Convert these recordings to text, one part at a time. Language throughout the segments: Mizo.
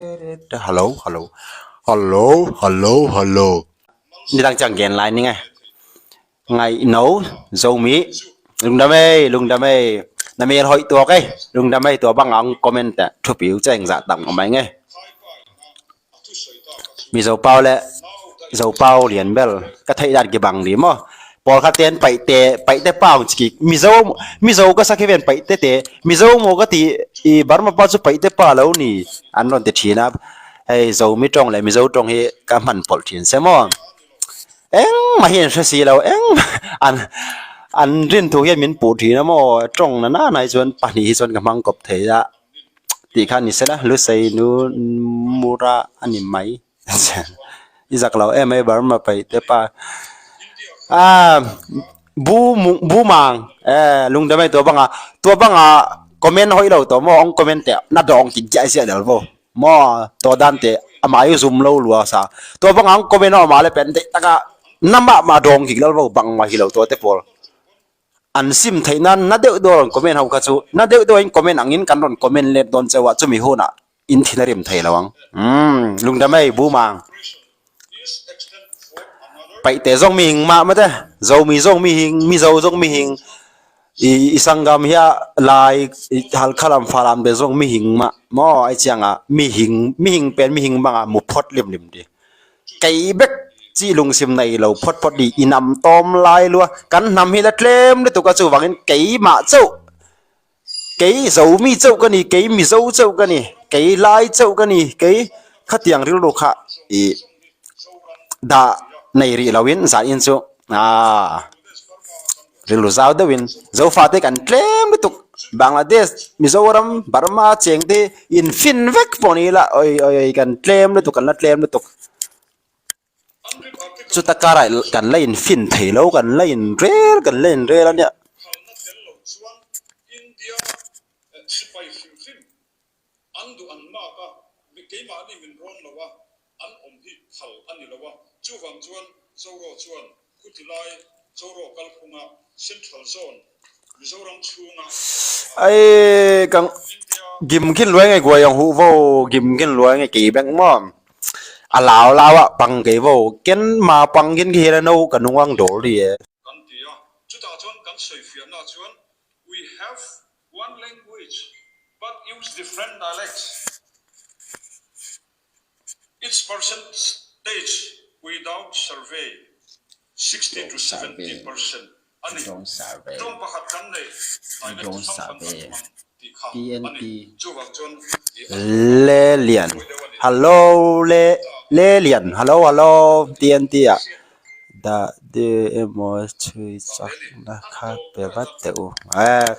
Hello hello hello hello hello nidang chiang gen lai ni nge ngai no zomi lungdam ei lungdam ei na mel hoi tuak ei lungdam ei tua bang ang comment te thu piu cheng za tam mai nge mizo pau le zo pau lian bel ka thei dan ki bang ni mo pawl kha ten pai te pai te pau chi mizo mizo ka sakhi ven pai te te mizo mo ka ti i burma pa chu pai te pa lo ni an rawn ti thin a hei zomi tawng leh mizo tawng hi ka hman pawlh thin se maw engmah hi an hre si lo engmah an an rin thu hian min puh thin a maw tawng na na na hi chuan pahnih hi chuan ka hmang kawp thei a tih kha ni sela lusei nu mura a ni mai i zak lo em mai Burma paih te pa a bu bu mang e lungdam hei tua banga tua banga comment hawi lo tawh maw ong comment teh na dawng ti chiah chiah del vo maw tua dan te amah hi zum lo lua sa tua banga ong comment a amah le pen daih taka namah mah dawng hik lo vo bang mah hi lo tua te pawl an sim theih nan na deuh deuh a rawn comment ho kha chu na deuh deuh in comment angin kan rawn comment let dawn chauh a chumi hunah in thin a rim thei lo ang umm lungdam ei bu mang paih te zawng mi hing mah mate zo mi zawng mi hing mi zo zawng mi hing i i sangam hi a lai i halkha lam fa lam te zawng mi hing mah maw ai chiang a mi hing mi hing pen mi hing bangah mu phawt lim lim ti kei bek chi lungsim nei lo phawt phawt di inam tawm lai lua kan hnam hi la tlem lutuk a chuvangin keimah chauh Kei Zomi chauh ka ni, kei Mizo chauh ka ni, kei Lai chauh ka ni, kei khatiang rilru kha ih dah nei rih loin zanin chu aaa rilru zau deuhin Zofate kan tlem lutuk Bangladesh, Mizoram, Burma cheng te in fin vek pawh ni ila awi awi awi kan tlem lutuk kan la tlem lutuk. Chuta karah kan la in fin thei lo kan la in rel kan la in rel a nia. Ai kang gim khin luai nge guai ang huh vo gim khin luai nge kei beng maw a lau lau a pang kei vo ken ma pang khin khi hian no ka nung ang dawl ri e. Kan ti a, chutah chuan kan sawifiahna chuan we have one language but use different dialects. Its percentage without survey 60 to 70 percent a ni. Tawng pakhat kan nei, dialect hrang hrang kan hmang tih kha a ni. Chuvang chuan i a Le Lian Hello Le Le Lian Hello Hello TNT ah dah de emaw chhui chakna kha pe vat teh u. Eh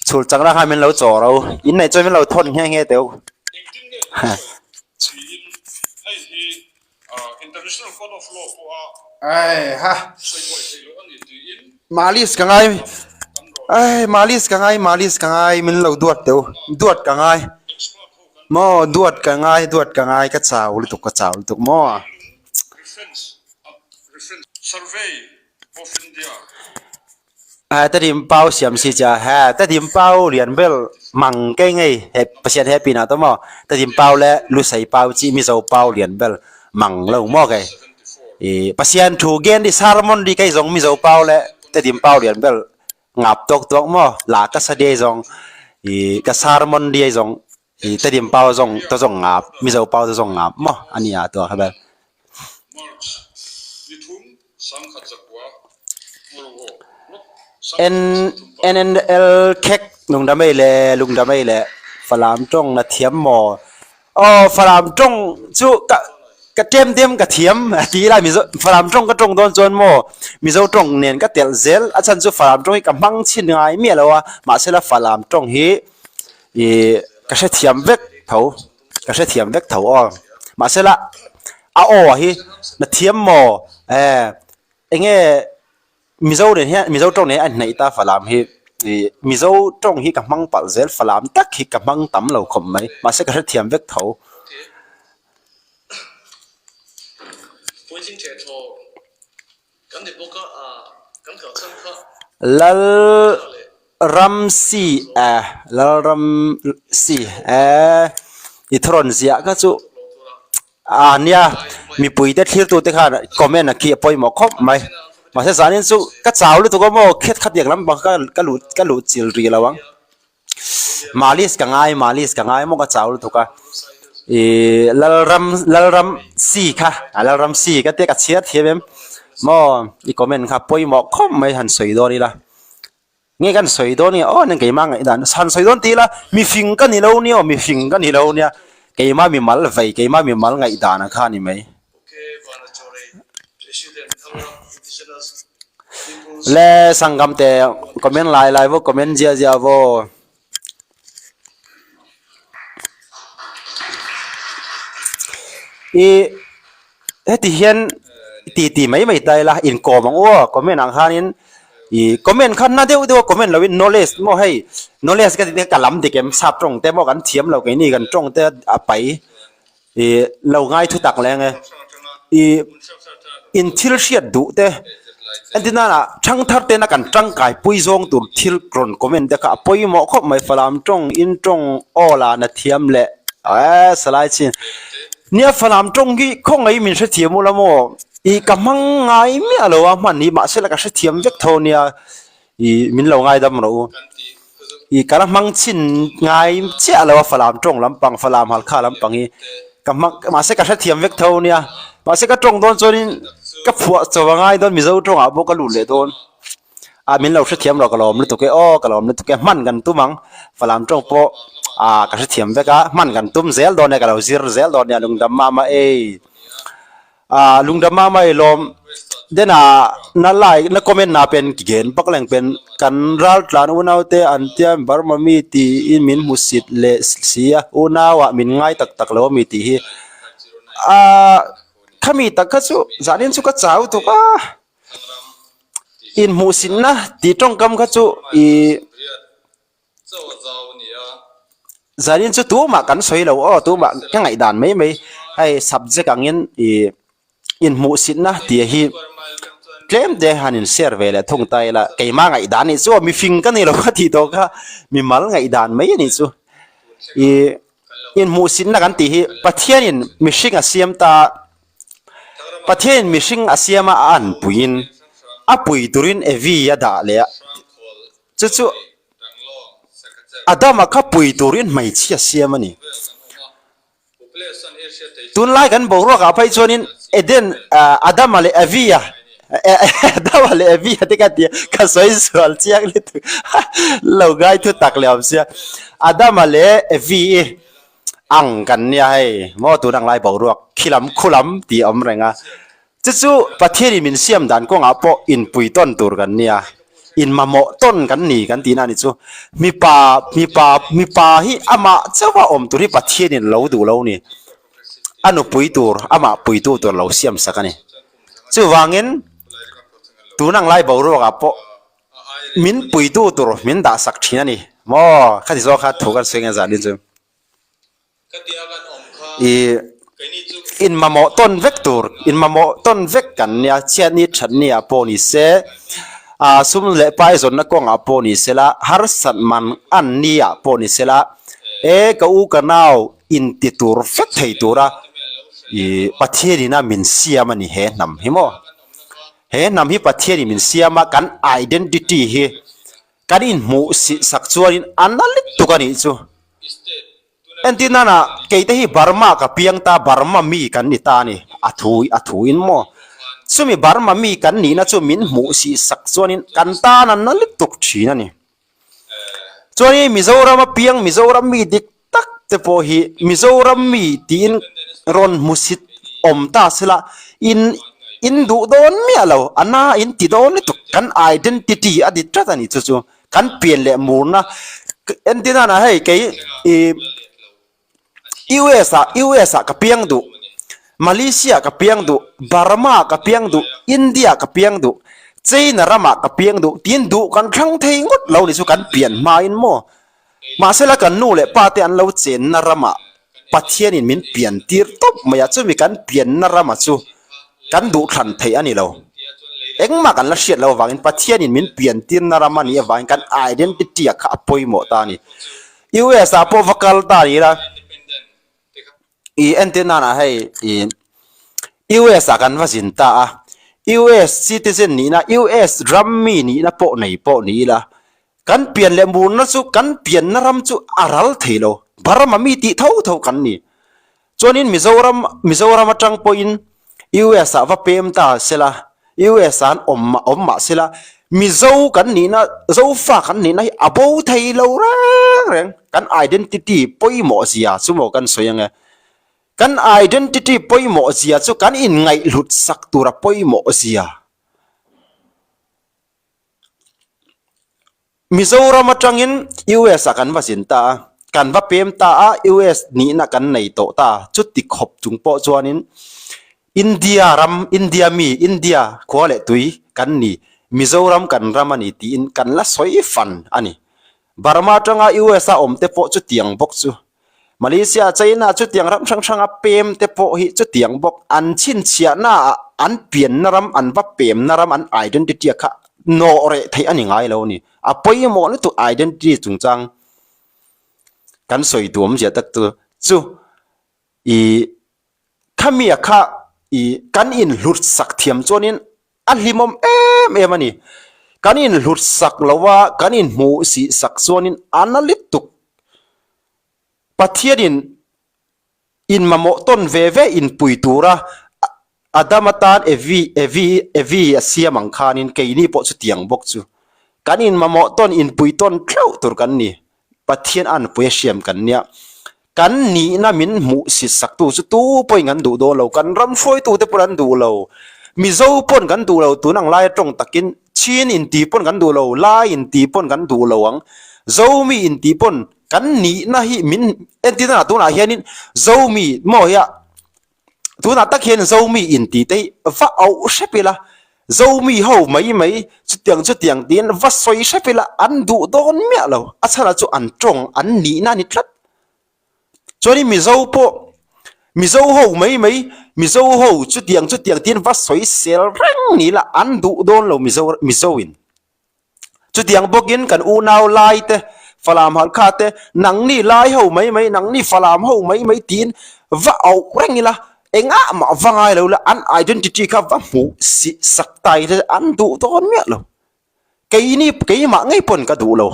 chhul chakna kha min lo chawr a u in nei chuan min lo thawn nghe nghe teh u. Engtin nge kan sawi tiin hei hi International Court of Law pawha Ai ha sawi buai theih loh a ni tiin Malis ka ngai kan rawn ai malis ka ngai malis ka ngai min lo duat teh u duat ka ngai expert ho kan maw duat ka ngai duat ka ngai ka chau lutuk ka chau lutuk maw. Reference Reference Survey of India. A tadim pau siam si cha ha tadim pau lian bel mang ke ngei he pasien he pina to mo tadim pau le lusei pau chi mizo pau lian bel mang lo mo ke i pasien thu gen di sermon di kai zong mizo pau le tadim pau lian bel ngap tok tok mo la ka sa de zong i ka sermon di zong i tadim pau zong to zong ngap mizo pau to zong ngap mo ani a to ha bel March ni thum N NNL khek lungdam ei le lungdam ei le Falam tawng na thiam maw? Aw Falam tawng chu ka ka tlem dem ka thiam a ti lai Mizo Falam tawng ka tawng dawn chuan maw Mizo tawng nen ka telh zel a chhan chu Falam tawng hi ka hmang chhin ngai miah lo a mahsela Falam tawng hi ih ka hrethiam vek tho. Ka hrethiam vek tho aw. Mahsela a aw hi na thiam maw eh enge Mizo nen hian Mizo tawng nen hian a inhnaih ta Falam hi ih Mizo tawng hi ka hmang palh zel Falam tak hi ka hmang tam lo khawp mai mahse ka hrethiam vek tho. Lal ram si eh lal ram si eh. I thurawn ziah kha chu a nia mipui te thlir tu te khan comment a khi a pawimawh khawp mai mahse zanin chu ka chau lutuk a maw khet khatiang lampang kha ka luh ka luh chil rih lo ang malis ka ngai malis ka ngai maw ka chau lutuk a ih lalram lalram si kha a lalram si ka tia ka chhiar thiam em maw i comment kha pawimawh khawp mai han sawi dawn ila. Nge kan sawi dawn nge aw nen keimah ngaihdan han sawi dawn tih ila mifing ka ni lo nia aw mifing ka ni lo nia keimah mimal vei keimah mimal ngaihdan ang kha a ni mai. Le Sangam te comment lai lai vo comment zia zia vo. I heti hian ti ti mai mai ta ila inkawm ang u aw comment ang khanin ih comment kha na deuh deuh a comment loin knowledge maw hei knowledge ka tih ka lam dik em sap tawng te maw kan thiam lo keini kan tawng te a pai ih lo ngai thu tak leng e ih in thil hriat duh te entir nana thangthar tena kan tangkai pui zawng tur thil rawn comment te kha a pawimawh khawp mai falam tawng in tawng aw lah na thiam leh eee salai chin nia falam tawng hi khawngaih min hrethiam ula maw ih ka hmang ngai miah lo a hman hi mahse la ka hrethiam vek tho nia Ih min lo ngaidam rawh u. Ih ka la hmang chhin ngai chiah lo a Falam tawng lampang Falam Halkha lampang hi ka hmang mahse ka hrethiam vek tho nia. Mahse ka tawng dawn chuanin ka phuah chaw a ngai dawn Mizo tawngah pawh ka lut leh dawn. Ah min lo hrethiam rawh ka lawm lutuk e aw ka lawm lutuk e hman kan tum ang Falam tawng pawh ah ka hrethiam vek a hman kan tum zel dawn e ka lo zir zel dawn nia lungdam mama ei. Ah lungdam mama i lawm then ah na like na comment na pen ki gen pak leng pen kan ral tlan unau te an tia Burma mi tiin min hmu sit leh si a unau ah min ngai tak tak lo ami tih hi ah khami tak kha chu zanin chu ka chau tuk a inhmuhsitna tih tawngkam kha chu ih. Zanin chu tumah kan sawi lo aw tumah ka ngaihdan mai mai hei subject angin ih inhmuhsitna tih hi tlem te han in share ve leh thung ta ila keimah ngaihdan anih chu aw mifing ka ni lo ka tih tawh kha mimal ngaihdan mai anih chu ih inhmuhsitna kan tih hi Pathianin mihring a siam ta Pathianin mihring a siam a a anpuiin a pui turin Evi a dah leh a. Chu chu Adama kha pui turin hmeichhia siam a ni. Tunlai kan boruakah phei chuanin Eden Adama leh Evi-a Adama leh Evi-a te ka tia ka sawi sual chiang lutuk lo ngai thu tak leh awm sia. Adama leh Evi-i ang kan nia hei maw tun ang lai boruak khilam khulam tih a awm reng a. Chu chu Pathianin min siam dan kawngah pawh inpui tawn tur kan nia, inmamawh tawn kan ni kan tihna a ni chu. Mipa, mipa, mipa hi amah chauha awm tur hi Pathianin lo duh lo ni. A nupui tur, amah puitu tur lo siam sak a ni. Chuvangin, tun ang lai boruakah pawh min puitu tur min dah sak thin a ni maw? Khati zawk kha thu kan sawi nge zan din chu. Ih inmamawh tawn vek tur inmamawh tawn vek kan nia chhiatni thatni ah pawh ni se ah sum leh pai zawnna kawngah pawh ni se la harsat man an ni ah pawh ni se la e ka u ka nau inti tur vek thei tura ih Pathian ina min siam a ni he hnam hi maw he hnam hi Pathian in min siam a kan identity hi kan inhmuh sih sak chuanin a na lutuk a nih chu. Entir nana keite hi Burma ka piang ta Burma mi kan ni ta a ni a thu a thu in maw chumi Burma mi kan nihna chu min hmuh sih sak chuanin kan tan a na lutuk thin a ni. Chuanin Mizoram a piang Mizoram mi dik tak te pawh hi Mizoram mi tiin rawn hmusit awm ta sela in in duh dawn miah lo a na in ti dawn lutuk kan identity a di tlat a ni chu chu. Kan pian leh murna entir nana hei kei ih US ah US ah ka piang duh Malaysia ka piang duh Burma ka piang duh India ka piang duh China ramah ka piang duh tiin duh kan thlang thei ngawt lo ni chu kan pian hmain maw mahse la kan nu leh pa te an lo chenna ramah Pathianin min pian tir tawp mai a, chumi kan pianna rama chu kan duhthlan theih a ni lo. Engmah kan la hriat loh avangin Pathianin min pian tirna ram a nih avangin kan identity-a kha a pawimawh ta a ni. US ah pawh va kal ta ni ila. I entir nanah hei i US ah kan va zin ta a, US citizen nihna, US ram mi nihna pawh nei pawh ni ila, kan pian leh murna chu kan pianna ram chu a ral thei lo, Burma mi tih tho tho kan ni. Chuanin Mizoram, Mizoram atang pawhin US ah va pem ta sela, US ah an awm mah awm mah sela, Mizo kan nihna, Zofa kan nihna hi a bo thei lo reng reng. Kan identity pawimawh zia chu maw kan sawi ange. Kan identity pawimawh zia chu kan inngaihhlut sak tura pawimawh zia. Mizoram atangin US ah kan va zin ta a, kan va pem ta a, US nihna kan nei tawh ta, chuti khawp chung pawh chuanin India ram, India mi, India khua leh tui kan ni, Mizoram kan ram a ni tiin kan la sawi fan a ni. Burma atanga US a awm te pawh chutiang bawk chu. Malaysia, China chutiang ram hrang hranga pem te pawh hi chutiang bawk an chhinchhiahna ah an pianna ram, an va pemna ram, an identity a kha nawh reh theih a ni ngai lo a ni. A pawimawh lutuk identity chungchang kan sawi duh awmzia tak chu chu ih khami a kha ih kan inhlut sak thiam chuanin a hlimawm em em a ni. Kan inhlut sak lo a, kan inhmuh sih sak chuanin a na lutuk. Pathianin in mamawh tawn ve ve inpui tura Adam atan Evi Evi Evi a siam ang khanin keini pawh chutiang bawk chu kan inmamawh tawn inpui tawn tleuh tur kan ni. Pathian a nupui a hriam kan nia. Kan nihna min hmuh sit saktu chu tu pawhin kan duh dawn lo, kan ram hruaitute pawn an duh lo, Mizo pawn kan duh lo, tun ang laia tawng takin Chin inti pawn kan duh lo, Lai inti pawn kan duh lo ang, Zomi inti pawn kan nihna hi min entir danah tunah hianin Zomi maw hia Tunah tak hian Zomi inti te hi va auh hrep ila, Zomi ho mai mai chutiang chutiang tiin va sawi hrep ila an duh dawn miah lo, a chhanah chu an tawng an nihna a ni tlat. Chuanin Mizo pawh Mizo ho mai mai Mizo ho chutiang chutiang tiin va sawi sel reng ni ila an duh dawn lo Mizo Mizo in. Chutiang bawkin kan unau lai te, Falam Halkha te, nangni lai ho mai mai, nangni Falam ho mai mai tiin va auh reng ila, engah mah va ngai lo ila an identity kha va hmuh sih sak ta ila an duh dawn miah lo. Keini keimah ngei pawn ka duh lo,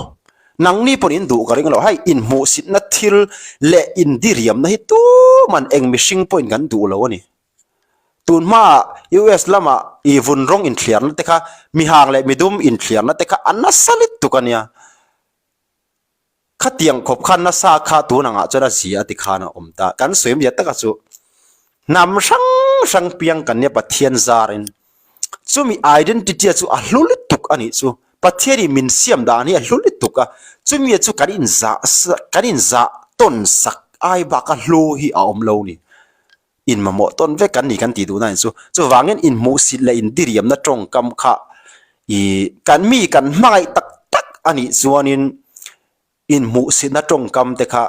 nangni pawn in duh ka ring lo, hei inhmuhsitna thil leh indiriamna hi tuman eng mihring pawhin kan duh lo a ni. Tun hmaah US lama i vun rawng inthliarna te kha mihang leh midum inthliarna te kha a nasa lutuk a nia. Khatiang khawp khan nasa kha tun angah chuan a zia a ti khan a awm ta. Kan sawi awmzia taka chu hnam hrang hrang piang kan nia Pathian zarin chumi identity chu a hlu lutuk a nih chu. Pathianin min siam dan hi a hlu lutuk a, chumi chu kan inzah kan inzah tawn sak ai baka hlu hi a awm lo ni. In mamawh tawn vek kan ni kan tih duhna in chu. Chuvangin inhmuhsit leh indiriamna tawngkam kha ih kan mi kan hmangaih tak tak a nih chuanin inhmuhsitna tawngkam te kha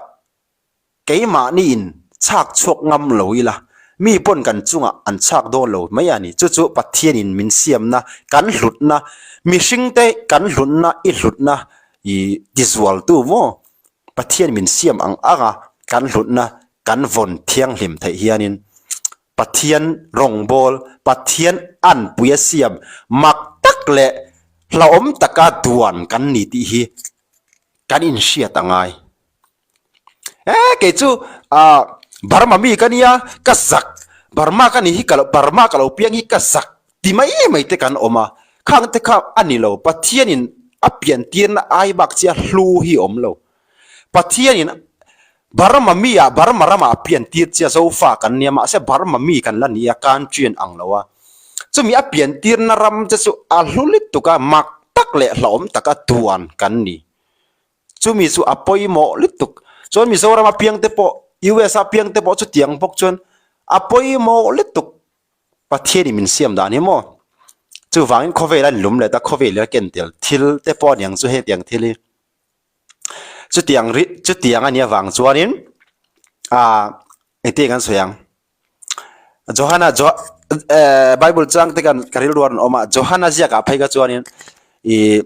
keimahni in chhak chhuak ngam lo ila mi pawn kan chungah an chhak dawn lo mai a ni. Chu chu Pathianin min siamna kan hlutna mihringte kan hlutna i hlutna ih tizualtu maw Pathian min siam ang ang a kan hlutna kan vawn thianghlim theih hianin Pathian rawngbâwl, Pathian anpui a siam mak tak leh hlauhawm taka duan kan ni tih hi kan inhriat a ngai. E, kei chu ah Burma mi ka nia, ka zak, Burma ka nih hi ka lo, Burma ka lo piang hi ka zak ti mai mai te kan awm a, khang te kha a ni lo, Pathianin a piantirna ai bak chiah hlu hi a awm lo. Pathianin Burma mi ah Burma ramah a pian tir chia Zofa kan nia mahse Burma mi kan la ni a country an ang lo a chumi a pian tirna ram te chu a hlu lutuk a mak tak leh hlauhawm taka duan kan ni chumi chu a pawimawh lutuk chuan Mizoram a piang te pawh US a piang te pawh chutiang bawk chuan a pawimawh lutuk Pathianin min siam dan hi maw chuvangin khawvel a inlum let a khawvel a ken tel thil te pawh a niang chu hetiang thil hi. Chutiang ri chutiang a nih avang chuanin ah engtin kan sawi ang Johana Jo eh Bible chang te kan ka rilru a rawn awm a Johana ziakah phei kha chuanin ih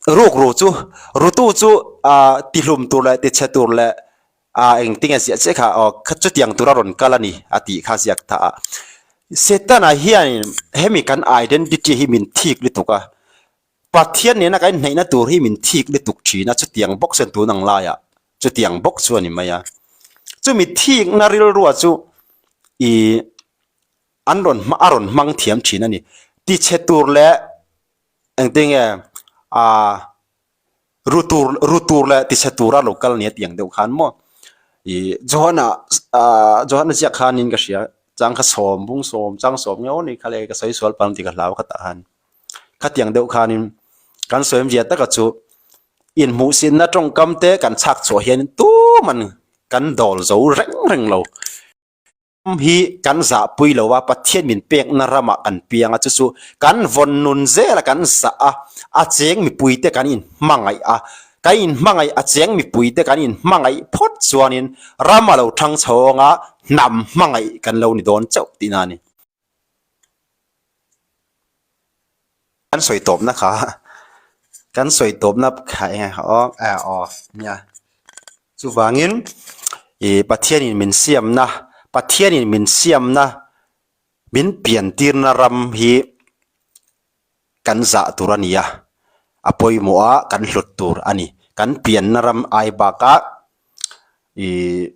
rukru chu rutu chu ah tihlum tur leh tichhe tur leh. A engtinge ziah chiah kha aw kha chutiang tura rawn kal a ni a tih kha ziak ta a. Setana hianin hemi kan identity hi min thik lutuk a, Pathian nena kan inhneihna tur hi min thik lutuk thin a, chutiang bawk chuan tun ang laiah chutiang bawk chu a ni mai a. Chumi thikna rilrua chu ih an rawn a rawn hmang thiam thin a ni. Tichhe tur leh engtinge ah. Ru tur ru tur leh tichhe tura lo kal nia tiang deuh khan maw ih Johana ah Johana ziak khanin ka hria chang kha sawm bung sawm chang sawm nge aw ni kha le ka sawi sual palh tih ka hlau kha tah khan khatiang deuh khanin kan sawi awmzia taka chu inhmuhsinna tawngkam te kan chhak chhuah hian tuman kan dawl zo reng reng lo. Ram hi kan zahpui lo a, Pathian min pekna ramah kan piang a, chu chu kan vawn nun zel a, kan zah a, a cheng mipuite kan inhmangaih a, kan inhmangaih a cheng mipuite kan inhmangaih phawt chuanin ram a lo thang chho anga hnam hmangaih kan lo ni dawn chauh tihna a ni. Kan sawi tawpna kha kan sawi tawpna kha eng nge aw eh aw nia chuvangin ih Pathianin min siamna Pathianin min siamna min pian tirna ram hi kan zah tur a ni a a pawimawh a kan hlut tur a ni kan pianna ram ai bakah ih.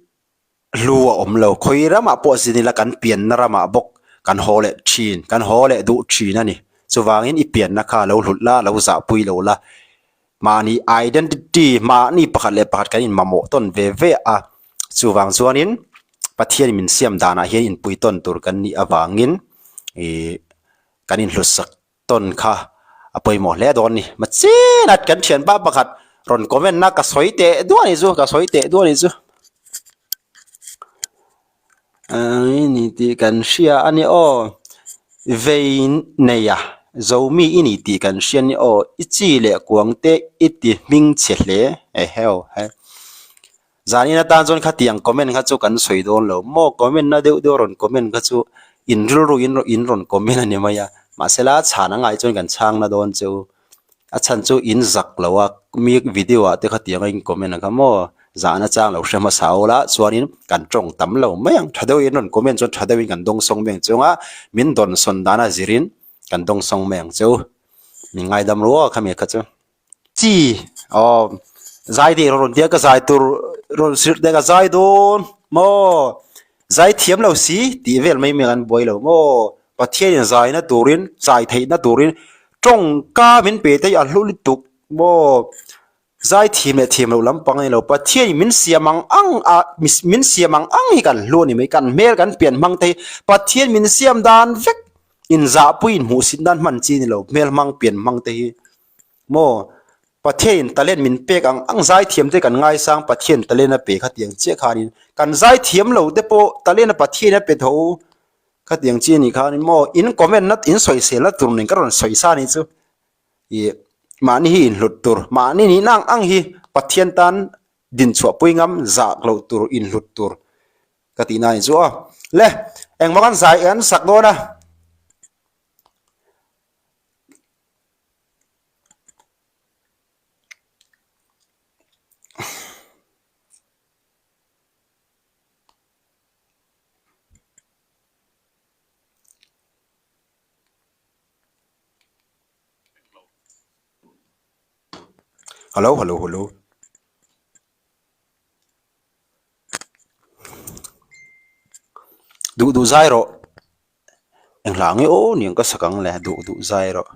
Hlu a awm lo. Khawi ramah pawh zin ila kan pianna ramah bawk kan haw leh thin, kan haw leh duh thin a ni. Chuvangin i pianna kha lo hlut la, lo zahpui lo la. Mahni identity, mahni pakhat leh pakhat kan inmamawh tawn ve ve a. Chuvang chuanin Pathian min siam danah hian inpui tawn tur kan nih avangin ih kan inhlutsak tawn kha a pawimawh hle dawn ni. Machin a kan thianpa pakhat rawn comment na ka sawi teh duah ni chu ka sawi teh duah ni chu. Ahh i ni tih kan hria a ni aw vei nei a zomi i ni tih kan hria a ni aw i chi leh kuang te i ti hming chhe hle eheu he. Zanin atan chuan khatiang comment kha chu kan sawi dawn lo maw comment na deuh deuh rawn comment kha chu in rilru in in rawn comment a ni mai a mahsela chhan a ngai chuan kan chhang na dawn che u a chhan chu in zak lo a mi video ah te khatiang a in comment ang kha maw zahna chang lo hre hmasa awl a chuanin kan tawng tam lo mai ang tha deuhin rawn comment chuan tha deuhin kan dawngsawng mai ang chung a min dawnsawn dan a zirin kan dawngsawng mai ang che u min ngaidam rual khami kha chu. Chi aw zai deh rawn tia ka zai tur rawn sirh te ka zai dawn maw zai thiam lo si tih vel mai mai an buai lo maw Pathianin zaina turin zai theihna turin tawngka min pe te hi a hlu lutuk maw zai thiam leh thiam loh lampang a ni lo Pathianin min siam ang ang a min siam ang ang hi kan hlu a ni mai kan hmel kan pian hmang te hi Pathian min siam dan vek inzahpui inhmuhsit nan hman chi a ni lo hmel hmang pian hmang te hi. Maw? Pathianin talent min pek ang ang zaithiam te kan ngaisang Pathian talent a pe khatiang chiah khanin kan zaithiam lo te pawh talent a Pathian a pe tho khatiang chi anih khanin maw in comment na in sawisel na tur nen ka rawn sawi sa anih chu ih mahni hi inhlut tur mahni nihna ang ang hi Pathian tan dinchhuah pui ngam zah loh tur inhlut tur ka tihna anih chu aw le engmah kan zai an sak dawn a. Hello hello hello Duh duh zai rawh. Eng hla nge aw niang ka sak ang le duh duh zai erawh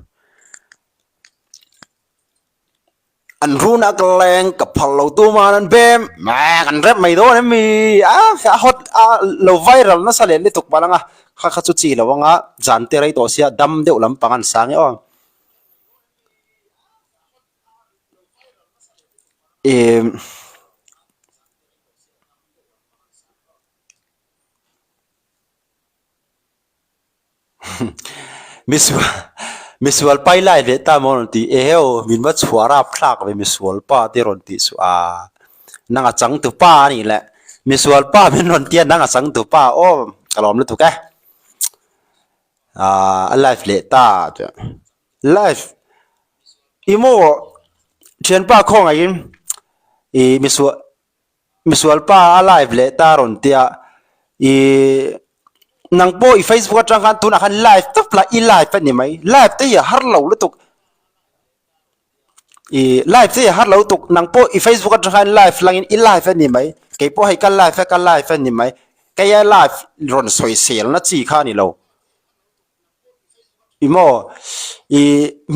an run a ka leng ka phal lo tuman an bem an rep mai dawn em mi a a hot a lo viral nasa leh lutuk palh ang a kha kha chu chi lo anga zan te rei tawh sia dam deuh lampang an sang e aw ih. Misual misual pai lai leh ta maw rawn tih eheu min va chhuah rap thlak ve misual pa te rawn tih chu a nang a chang tu pa a nih leh misual pa min rawn tia nang a chang tu pa aw ka lawm lutuk e ah a live leh ta live i maw thianpa khawngaihin ih misual. misual pa a live leh ta rawn tia ih nang pawh i facebook atang khan tunah khan live tawp la i live a ni mai live te hi a har lo lutuk ih live te hi a har lo lutuk nang pawh i facebook atang khan live langin i live a ni mai keipawh hei ka live a ka live a ni mai keia live rawn sawisel na chi kha a ni lo. I maw i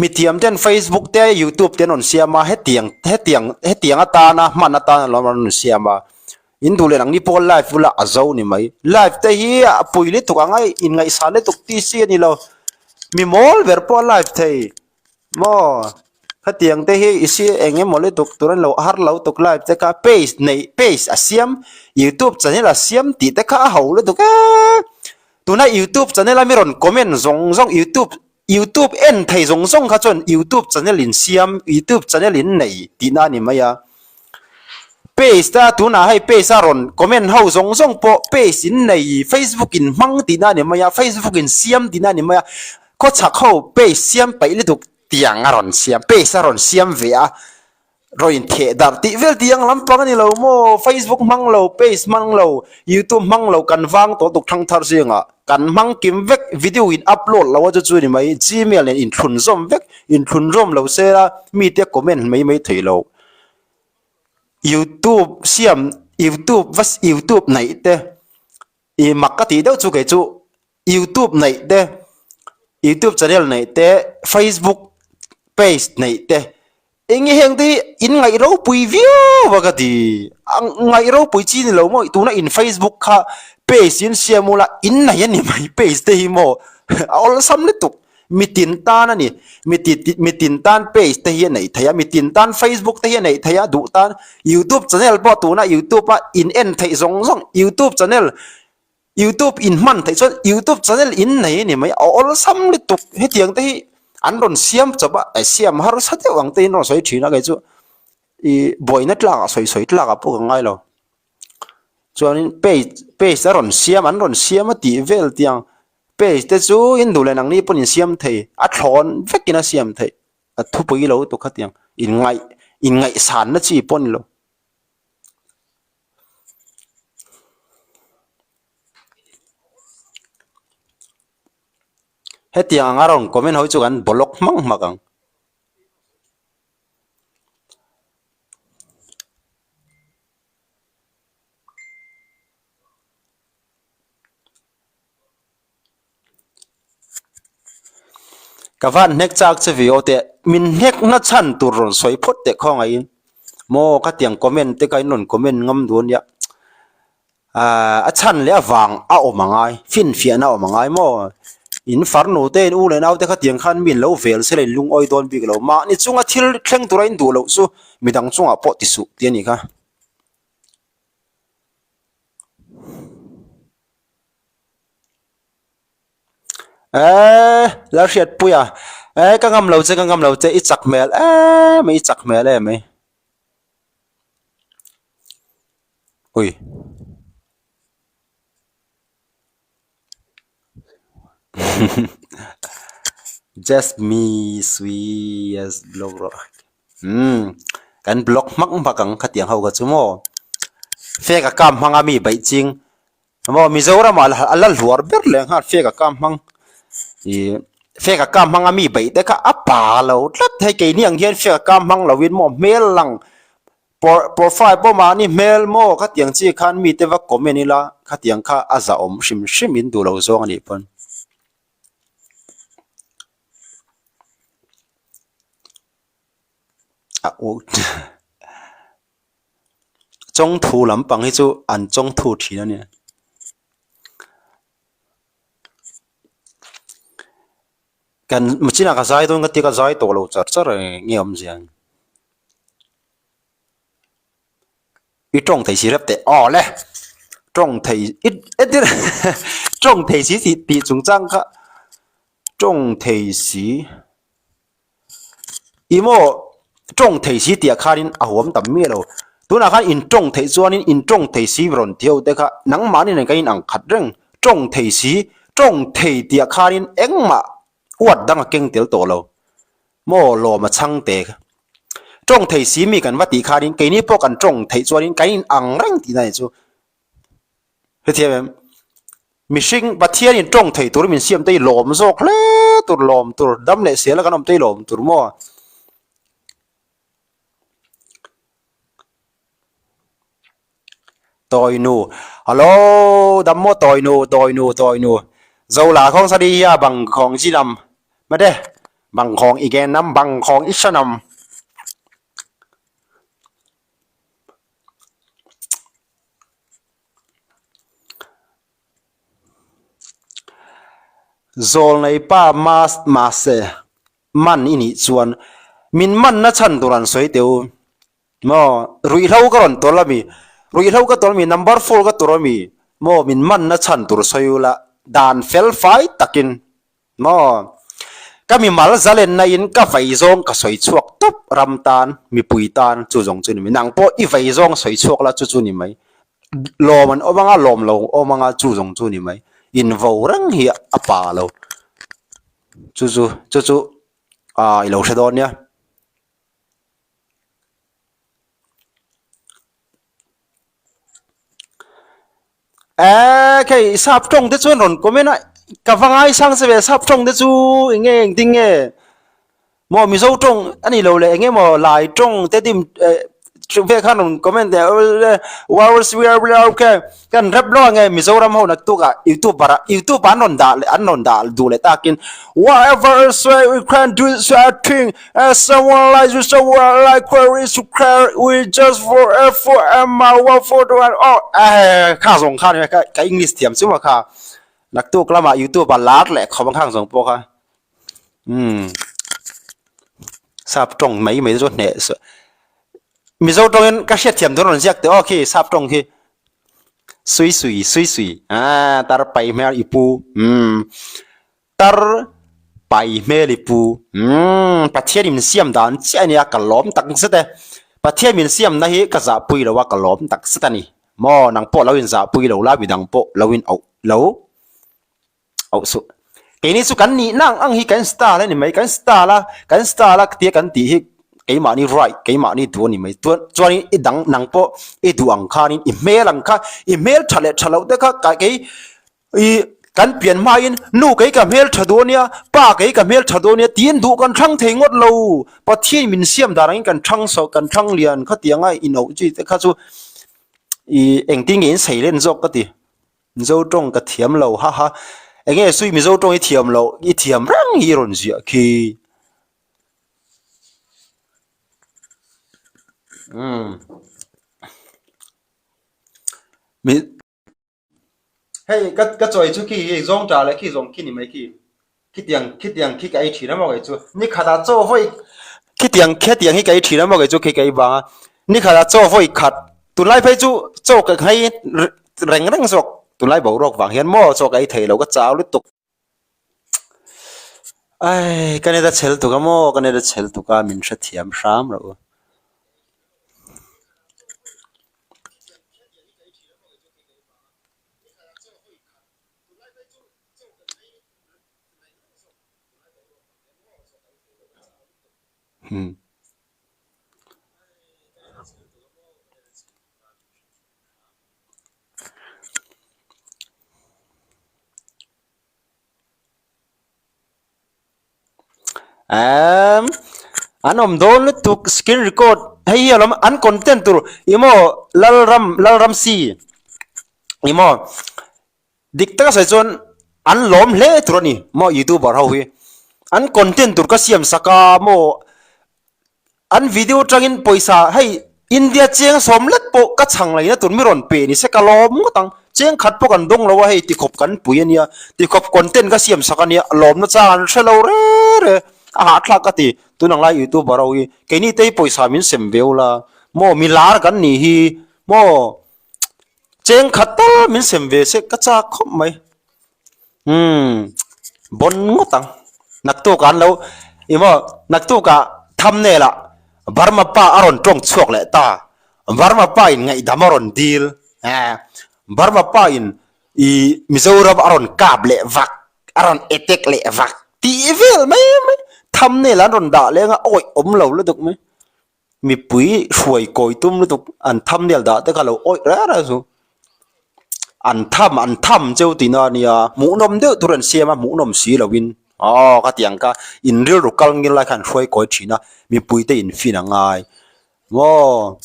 mithiam ten facebook te youtube te an rawn siam a hetiang hetiang hetiang atana hman atana an rawn siam a in duh leh ang ni pawh live bula a zo ni mai live te hi a pui lutuk ang a inngaihsan lutuk tih chi a ni lo mi mawl ber pawh a live thei. Maw khatiang te hi i si eng emaw lutuk tur an lo har lo tuk live te kha page neih page a siam youtube channel a siam tih te kha a ho lutuk eee tuna youtube channel a mi rawn comment zawng zawng youtube youtube en thei zawng zawng kha chuan youtube channel in siam youtube channel in nei tihna a ni mai a page te a tunah hei page a rawn comment ho zawng zawng pawh page in nei facebook in hmang tihna a ni mai a facebook in siam tihna a ni mai a. Khawchhak ho page siam paih lutuk tiang a rawn siam, page a rawn siam ve a, rawn intheh darh tih vel tiang lampang a ni lo maw? Facebook hmang lo, page hmang lo, youtube hmang lo kan vang tawh tuk thangthar zingah kan hmang kim vek, video in upload lo a chu chu ni mai, gmail nen inthlun zawm vek, inthlun zawm lo se la mite comment mai mai thei lo. Youtube siam, youtube va youtube neih te i mak ka tih deuh chu kei chu. Youtube neih te, Youtube channel neih te, Facebook page neih te eng nge heng te hi in ngaih ropui viau a ka ti. A ngaih ropui chi ni lo maw tuna in Facebook kha page in siam ula in nei a ni mai page te hi maw a awlsam lutuk mitin tan a ni mitin tan page te hi a neih theih a mitin tan Facebook te hi a neih theih a duh tan Youtube channel pawh tuna Youtube a in en theih zawng zawng Youtube channel Youtube in hman theih chuan youtube channel in nei a ni mai a awlsam lutuk hetiang te hi an rawn siam chawp a eh siam harsa deuh ang te in rawn sawi thin a kei chu ih buaina tlak ah sawi sawi tlak ah pawh ka ngai lo chuanin page page a rawn siam an rawn siam a tih vel tiang page te chu in duh leh nangni pawn in siam thei a thlawn vekin a siam theih a thupui lo lutuk khatiang inngaih inngaihsanna chi pawh a ni lo. Hetiang anga rawn comment ho hi chu kan block hmak hmak ang. Ka van hnek chak che ve aw teh min hnek na chhan tur rawn sawi phawt teh khawngaihin maw khatiang comment te kha in rawn comment ngam duh ania ahh a chhan leh avang a awm a ngai finfiahna a awm a ngai maw in farnu te in u leh nau te khatiang khan mi in lo vel se la in lungawi dawn bik lo mahni chunga thil thleng tura in duh loh chu midang chungah pawh ti suh tih a nih kha. Eee Lalhriatpui a eee ka ngam lo che ka ngam lo che i chak hmel em mai i chak hmel em mai ui just me sweet as block rawh umm kan block hmak hmak ang khatiang ho kha chu maw fake account hmanga mi beih ching. Maw Mizoram ah a la hluar ber leh nghal fake account hmang ih fake account hmang a mi beih te kha a pa lo tlat hei keini ang hian fake account hmang lo in maw hmel lang profile pawh mahni hmel maw khatiang chi khan mite va comment ila khatiang kha a zahawm hrim hrim in duh lo zawng a nih pawn. Chawngthu lampang hi chu an chawngthu thin a ni. Kan chinah ka zai dawn ka tia ka zai tawh lo char char nge awmzia ang. I tawng thei si rep teh aw le tawng thei i entir tawng thei si tih tih chungchang kha tawng thei si. I maw tawng thei si tih ah khanin a huam tam miah lo. Tunah khan in tawng theih chuanin in tawng thei si rawn ti ho te kha nangmahni nen kan inang khat reng. Tawng thei si, tawng thei tih ah khanin engmah uat dang a keng tel tawh lo. Maw lawm a chhang te kha. Tawng thei si mi kan va tih khanin keini pawh kan tawng theih chuanin kan in ang reng tihna ni chu. Hetiang em? Mihring Pathianin tawng thei tur min siam te hi lawm zawk hle tur lawm tur dam leh sela kan awm te hi lawm tur maw? Tawinu Hello dam maw tawinu tawinu tawinu Zola khawng sari hi a bang khawng chi lam mate bang khawng i gen nam bang khawng i hra nam. Zawlnei pa mahse man i nih chuan min manna chhan tur an sawi teh u. Maw ruihhlo ka rawn tawl a mi, ruihhlo ka tawl a mi, number four ka tur a mi, maw min manna chhan tur sawi ula dan fel fai takin maw ka mimal zalenna in ka vei zawng ka sawi chhuak tawp ram tan mipui tan chu zawng chu ni mai nang pawh i vei zawng sawi chhuak la chu chu ni mai lawm an awm anga lawm lo awm anga chu zawng chu ni mai in vo reng hi a pa lo chu chu chu chu ah i lo hre dawn nia. Eee khei sap tawng te chuan rawn comment a ka va ngaisang che ve sap tawng te chu eng nge engtin nge maw mizo tawng a ni lo leh eng emaw lai tawng te dim eh vel khan rawn comment teh kan rep lo ang e mizoram ho naktuk ah youtuber ah youtube ah an rawn dah leh an rawn dah duh leh takin whatever is we can do is a thing As someone like you someone like where is to care we just for F for M R one for the one oh eh kha zawng kha ni ka ka English thiam chu ma kha naktuk lama YouTube a lar leh khawp ang khang zawng pawh kha um sap tawng mai mai chu hneh Mizo tawngin ka hriat thiam dawn rawn ziak teh aw khi sap tawng khi sui sui sui sui ah tar pai hmel i pu um Tar pai hmel i pu. Umm Pathian in siam dan chiah a nia ka lawm tak zet e. Pathian min siamna hi ka zahpui lo a ka lawm tak zet a ni. Maw nang pawh lo in zahpui lo la midang pawh lo in auh lo auh suh. Keini chu kan nihna ang ang hi kan style a ni mai kan style a kan style a tia kan tih hi keimahni right keimahni duh a ni mai. Chuan chuanin i dang nang pawh i duh ang khanin i hmel ang kha i hmel tha leh tha loh te kha kei I kan pian hmain nu kei ka hmel tha duh ania, pa kei ka hmel tha duh ania tiin duh kan thlang thei ngawt lo. Pathian min siam dan angin kan thlang sawh kan thlang lian khatianga inauh chi te kha chu i engtin nge in sei len zawk ka ti. Mizo tawng ka thiam lo ha ha. Enge sui Mizo tawng i thiam loh i thiam reng hi i rawn ziah khi. Umm. Mi. Hei ka ka chawi chu khi hei zawng ta leh khi zawng khi ni mai khi khitiang khitiang khi ka ei thin a maw kei chu ni khatah chaw vawi khitiang khetiang hi ka ei thin a maw kei chu khi ka ei vang a ni khatah chaw vawi khat tunlai phei chu chaw ka nghei reng reng zawk tunlai boruak vang hian maw chaw ka ei thei lo ka chau lutuk. Ai ka net a chhel tuk a maw ka net a chhel tuk a min hrethiam hram rawh u. Hmm. Emm an awm dawn lutuk screen record hei hi alawm an content tur ih maw Lalram Lalram si ih maw dik taka sawi chuan an lawm hle tur a ni maw youtuber ho hi an content tur ka siam sak a maw. An video atangin pawisa hei India cheng sawm lek pawh ka chhang laina tur mi rawn pe ni se ka lawm ngawt ang. Cheng khat pawh kan dawng lo a hei tikhawp kan pui a nia, tikhawp content ka siam sak a nia, lawmna chang an hre lo re re. A hahthlak ka ti, tun ang lai youtuber ho hi keini te hi pawisa min sem ve ula maw mi lar kan nih hi maw cheng khat tal min sem ve se ka chak khawp mai. Umm bon ngawt ang. Naktuk an lo ih maw naktuk ah thumbnail ah Burma pa a rawn tawng chhuak leh ta. Burma pa in ngaihdam a rawn dil eh Burma pa in ih Mizoram a rawn kap leh vak a rawn attack leh vak tih vel mai mai thumbnail an rawn dah leng a awih awm lo lutuk mai. Mipui hruai kawi tum lutuk an thumbnail dah te kha lo awih reng reng chu. An tham an tham cheu tihna a nia, hmuhnawm deuh tur an siam a, hmuhnawm si loin aw ka ti ang kha in rilru kal ngil lai khan hruai kawi thin a, mipui te in fin a ngai maw.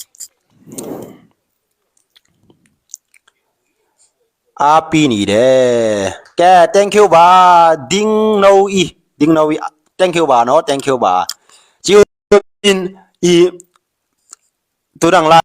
A pi ni le ke thank you ba ding no i ding no i thank you ba no thank you ba. Chiu in i tunang lai.